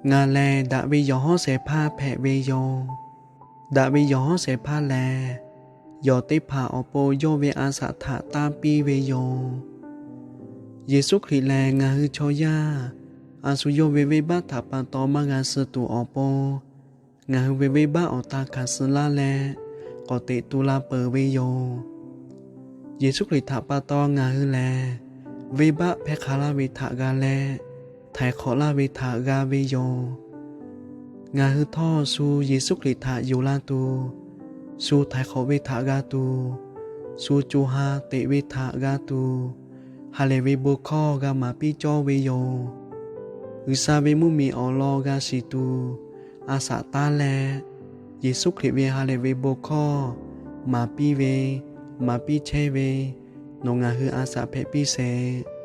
Ngaˬ lehˬ daꞈ ve yawˬ hawˉ shehˍ hpaˇ hpehꞈ ve yoˬ. Daꞈ ve yawˬ hawˉ shehˍ hpaˇ lehˬ, yawˬ teˇ hpaˍ awˬ pon yawˇ ve a shaꞈ htaꞈ tanˇ piˇ ve yoˬ. Yeˍsuˆ Hkriꞈ lehˬ ngaˬ hui chaw yaˇ, a shu yawˇ ve venˇbaˆ htaꞈ pa taw maˇ g'a suh tuˬ awˬ pon, ngaˬ hui ve venˇbaˆ awˬ ta hkanˍ suh laˇ leh, k'awꞈ teꞈ tu la peuˬ ve yoˬ. Yeˍsuˆ Hkriꞈ htaꞈ pa taw ngaˬ hui lehˬ, venˇbaˆ hpehˇ hk'a laˇ ve htaꞈ g'a leh, htaiˍ hk'awꞈ laˇ ve htaꞈ g'a ve yoˬ. Ngaˬ hui htawˇ shu Yeˍsuˆ Hkriꞈ htaꞈ yonˍ la tuˬ, shu htaiˍ hk'awꞈ ve htaꞈ g'a tuˬ, shu co ha teꞈ ve htaꞈ g'a tuˬ, ha lehˬ ve bon hkawˇ g'a maˍ piˇ cawˇ ve yoˬ. G'uiˬsha ve mvuhˇmiˬ awˬ lawn g'a shiˍ tuˬ, a shaꞈ taˉ leh, Yeˍsuˆ Hkriꞈ ve ha lehˬ ve bon hkawˇ maˍ piˇ ve, maˍ piˇ chehˇ ve, nawˬ ngaˬ hui a shaꞈ hpehꞈ piˇ sheˍ.